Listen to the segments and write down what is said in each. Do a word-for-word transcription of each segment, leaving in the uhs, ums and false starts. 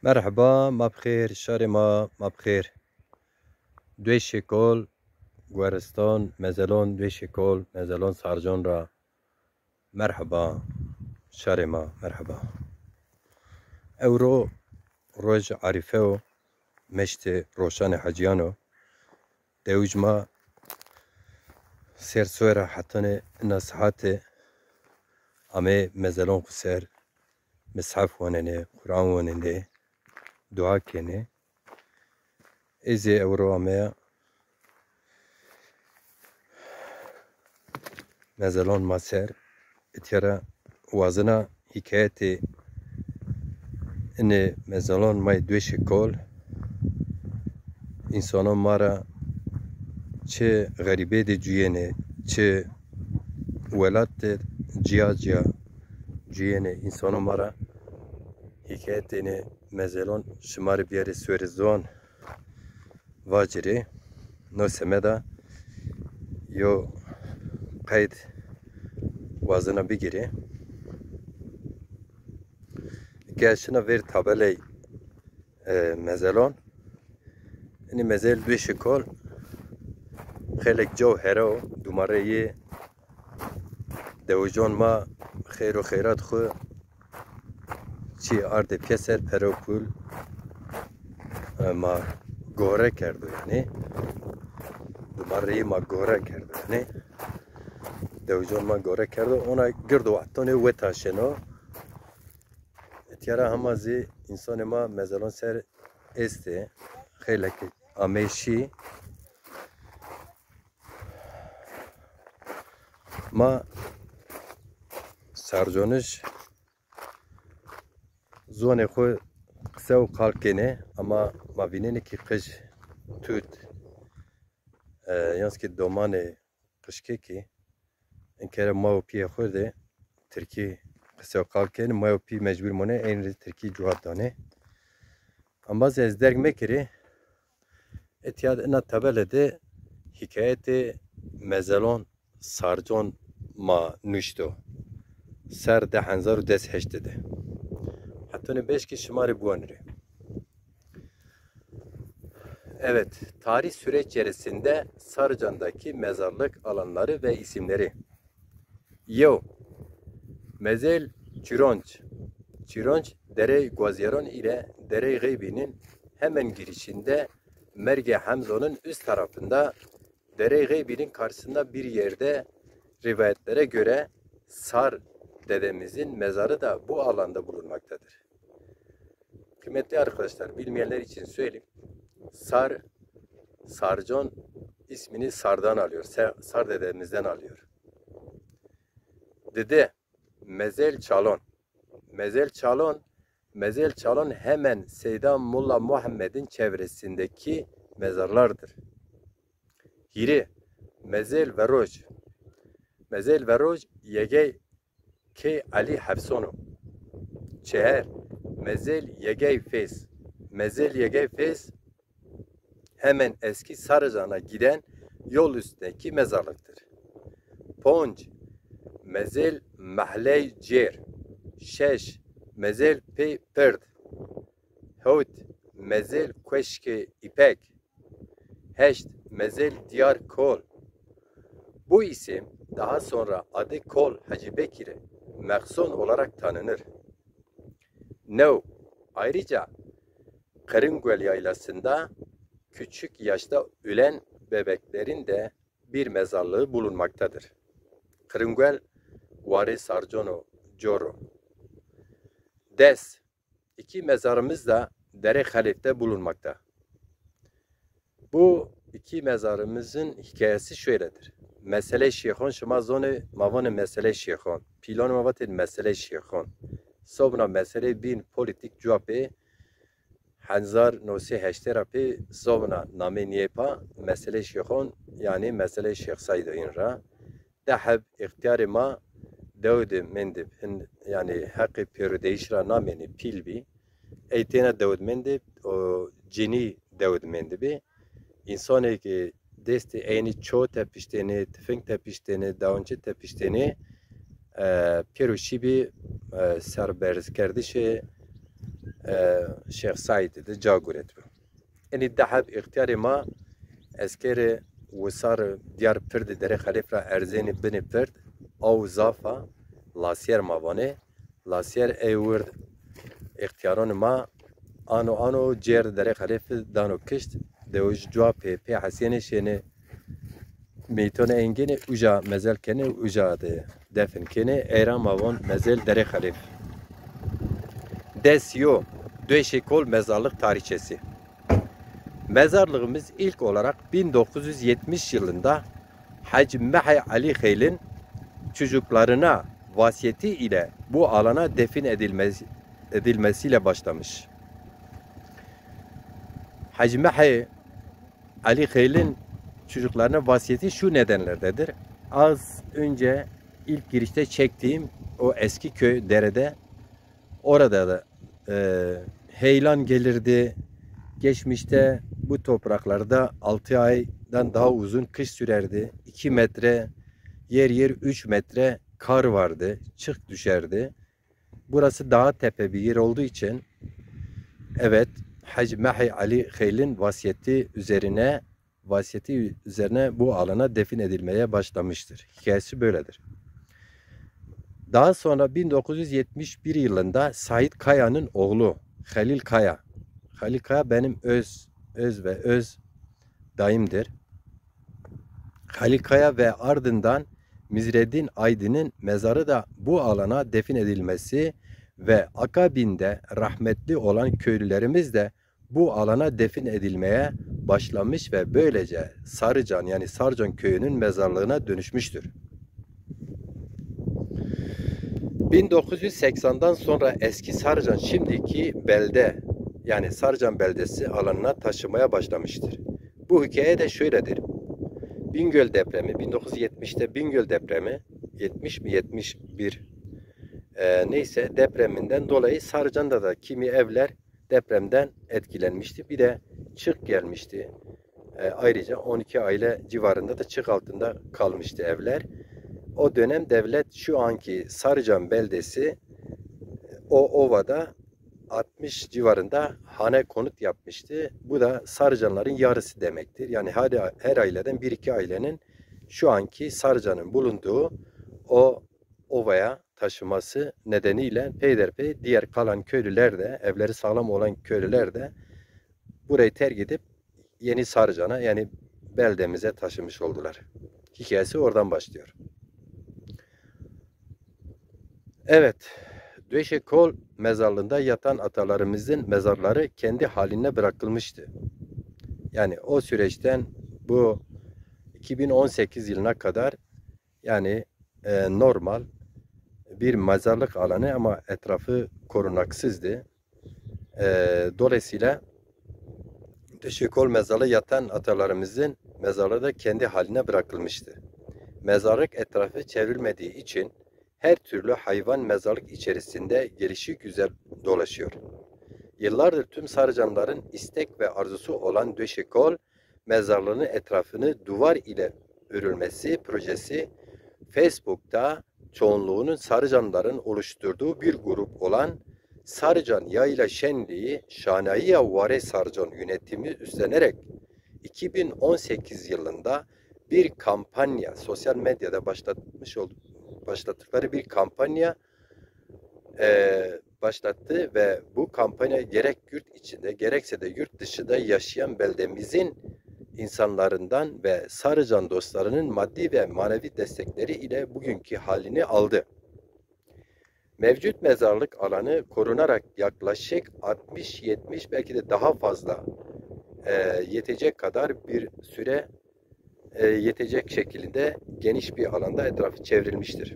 Merheba, ma bi xêr, şarê ma, ma bi xêr. Dueşê Kol, Gueristan, Mezelon, Dueşê Kol, Mezelon Sarcon ra. Merheba, şarê ma, merheba. Ewro roj Arîfe o, meştê roşanê hecîyan o. Dewij ma ser soy ra hetanê ina sahate amê mezelon xwu ser, mishef wanenê, Quran wanenê, dua kenê. Ez ê ewro ameya mezelon ma ser. Îtya ra wazena hîkayetê inê mezelon ma yê Dueşê Kol, însanon ma ra çi xerîbê de cuyênê, çi welat de ciya ciya cuyênê, însanon ma ra hîkayetê inê mezelon şima rê biyarê soy rê ziwan vacirê. No semeda yo qeyd wazena bigirê. Ke şina ver tabeley, e, mezelon. Inî mezel Dueşê Kol xeylek caw here o, dumareyê dewijon ma xeyr û xeyrat xwu çî ardê pîyeser, pere û pul, e, ma gore kerdo yanî. Dumareyê ma gore kerdo yanî. Dewijon ma gore kerdo. Ona girdo wehtonê wetaşeno. Îtya ra hema zî însanê ma mezelon ser estê. Xeylek amey şî. Ma sarconij zonê xwu qise û qal kenê, ama ma vînenê ki qij tut, e, yan zî ki domanê qijkekî, inkere ma û pîyê xwu de tirkî qise û qal kenê, ma û pî mecbur monê, eynî rê tirkî cuwab danê. Ama zî ez derg mekirî, îtya de ina tabele de hîkayetê mezelon sarcon ma nuşto. Ser di hezar û des heştê de. Hetonê beşkî şima rê biwanirê. Evet, tarih süreç içerisinde Sarıcan'daki mezarlık alanları ve isimleri. Yew, Mezel Çironç. Çironç, Dere Guazyaron ile Dere Geybi'nin hemen girişinde Merge Hamzo'nun üst tarafında Dere Geybi'nin karşısında bir yerde, rivayetlere göre Sar dedemizin mezarı da bu alanda bulunmaktadır. Kıymetli arkadaşlar, bilmeyenler için söyleyeyim. Sar, Sarcon ismini Sar'dan alıyor. Sar, Sar dedemizden alıyor. Dede, Mezel Çalon. Mezel Çalon, Mezel Çalon hemen Seyda Molla Muhammed'in çevresindeki mezarlardır. Hîrê, Mezel Veroj. Mezel Veroj yegey key Ali Hefsono. Çeher, Mezel Yegey Fez. Mezel Yegey Fez hemen eski Sarıcan'a giden yol üstündeki mezarlıktır. Ponc, Mezel Mehley Cêr. Şeş, Mezel Pey Pird. Hewt, Mezel Kueşkê İpek. Heşt, Mezel Diyar Kol. Bu isim daha sonra adı Kol Hacı Bekir'e mahsus olarak tanınır. New, ayrıca Kırıngöl yaylasında küçük yaşta ölen bebeklerin de bir mezarlığı bulunmaktadır. Kırıngöl, Warê Sarcono Coro. Des, iki mezarımız da Dere Halif'te bulunmakta. Bu iki mezarımızın hikayesi şöyledir. Mesele Şêxon, şima zonê ma vanê Mesele Şêxon. Pîlonê ma vatên Mesele Şêxon. Sobna mesele bîn politik cuwa pê, hezar no sey heştê ra pê sobna namê nîyê pa Mesele Şêxon, yanî Mesele Şêx Saîd o în ra. Di heb îxtîyarê ma dewdê mendib, hin, yanî heqê pêrodeyîş ra namênê, pîl bî. Ey têna dewdmendib, o cinî dewdmendibî. Însanê ke destê eynî ço tepiştênê, tifing tepiştênê, dawinçe tepiştênê, e, pêro şîbî, e, serberzkerdişê, e, Şêx Seîd de ca guretbi. Enî di heb îxtîyarê ma eskerê wisar diyar pirdi Derê Xelîf ra erzenî binê pird, aw zaf a, lasyer ma vanê. Lasyer ey wird îxtîyaronê ma ano ano cêr Derê Xelîf dano kişt, de uj cua pê pê hesyenê şênê meytonê ey gênê uca mezel kenê, uca de defin kenê. Ey ra ma von mezel Derê Xelîf. Des yo, Döşekol mezarlık tarihçesi. Mezarlığımız ilk olarak bin dokuz yüz yetmiş yılında Hacı Mehe Ali Xeyl'in çocuklarına vasiyeti ile bu alana defin edilmesi, edilmesiyle başlamış. Hacı Mehe Ali Xeyl'in çocuklarına vasiyeti şu nedenlerdedir. Az önce ilk girişte çektiğim o eski köy derede, orada da, e, heyelan gelirdi. Geçmişte bu topraklarda altı aydan daha uzun kış sürerdi. İki metre, yer yer üç metre kar vardı. Çık düşerdi. Burası daha tepe bir yer olduğu için, evet, Hacı Mehi Ali Xeyl'in vasiyeti üzerine, vasiyeti üzerine bu alana defin edilmeye başlamıştır. Hikayesi böyledir. Daha sonra bin dokuz yüz yetmiş bir yılında Sait Kaya'nın oğlu Halil Kaya, Halil Kaya benim öz, öz ve öz dayımdır. Halil Kaya ve ardından Mizredin Aydın'ın mezarı da bu alana defin edilmesi ve akabinde rahmetli olan köylülerimiz de bu alana defin edilmeye başlamış ve böylece Sarıcan, yani Sarcan köyünün mezarlığına dönüşmüştür. Bin dokuz yüz seksenden sonra Eski Sarıcan, şimdiki belde, yani Sarıcan beldesi alanına taşınmaya başlamıştır. Bu hikaye de şöyledir. Bingöl depremi, bin dokuz yüz yetmişte Bingöl depremi, yetmiş mi, yetmiş bir, e, neyse, depreminden dolayı Sarıcan'da da kimi evler depremden etkilenmişti. Bir de çık gelmişti. E, ayrıca on iki aile civarında da çık altında kalmıştı evler. O dönem devlet şu anki Sarıcan beldesi, o ovada altmış civarında hane konut yapmıştı. Bu da Sarıcanların yarısı demektir. Yani her, her aileden bir iki ailenin şu anki Sarıcan'ın bulunduğu o ovaya taşıması nedeniyle peyderpey diğer kalan köylüler de, evleri sağlam olan köylüler de burayı terk edip Yeni Sarıcan'a, yani beldemize taşınmış oldular. Hikayesi oradan başlıyor. Evet, Döşekol mezarlığında yatan atalarımızın mezarları kendi haline bırakılmıştı. Yani o süreçten bu iki bin on sekiz yılına kadar, yani, e, normal bir mezarlık alanı ama etrafı korunaksızdı. E, dolayısıyla Döşekol mezarlığı yatan atalarımızın mezarları da kendi haline bırakılmıştı. Mezarlık etrafı çevrilmediği için her türlü hayvan mezarlık içerisinde gelişigüzel dolaşıyor. Yıllardır tüm Sarıcanların istek ve arzusu olan Döşekol mezarlığının etrafını duvar ile örülmesi projesi Facebook'ta çoğunluğunun Sarıcanların oluşturduğu bir grup olan Sarıcan Yayla Şenliği Şanaiya Ware Sarıcan yönetimi üstlenerek iki bin on sekiz yılında bir kampanya, sosyal medyada başlatmış olduk, başlattıkları bir kampanya e, başlattı ve bu kampanya gerek yurt içinde gerekse de yurt dışında yaşayan beldemizin insanlarından ve Sarıcan dostlarının maddi ve manevi destekleri ile bugünkü halini aldı. Mevcut mezarlık alanı korunarak yaklaşık altmış yetmiş, belki de daha fazla, e, yetecek kadar bir süre, e, yetecek şekilde geniş bir alanda etrafı çevrilmiştir.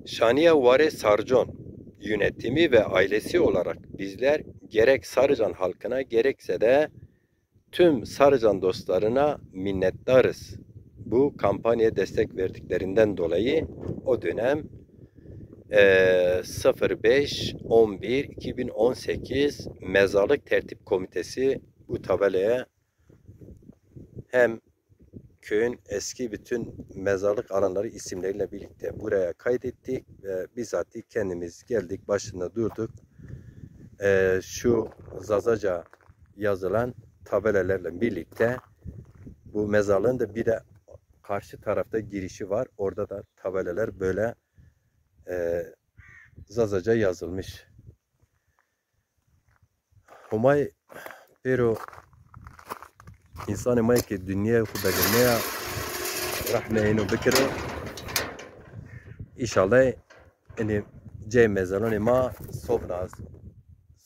Şaniye Ware Sarcon yönetimi ve ailesi olarak bizler gerek Sarıcan halkına gerekse de tüm Sarıcan dostlarına minnettarız. Bu kampanyaya destek verdiklerinden dolayı o dönem, e, sıfır beş on bir iki bin on sekiz Mezarlık Tertip Komitesi bu tabelaya hem köyün eski bütün mezarlık alanları isimleriyle birlikte buraya kaydettik ve bizatihi kendimiz geldik, başında durduk. Ee, şu Zazaca yazılan tabelalarla birlikte bu mezarlığın da bir de karşı tarafta girişi var. Orada da tabelalar böyle e, Zazaca yazılmış. Homay pêro însanê ma yê ke dinyayê xwu bedilneya, rehmê êno bikiro. Înşallah enê ceyê mezelanê ma sobna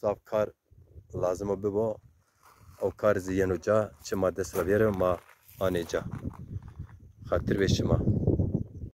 zaf kar lazim o bibo. O kar zî yeno ca, çi ma dest ra biyero ma anê ca. Xatir be şima.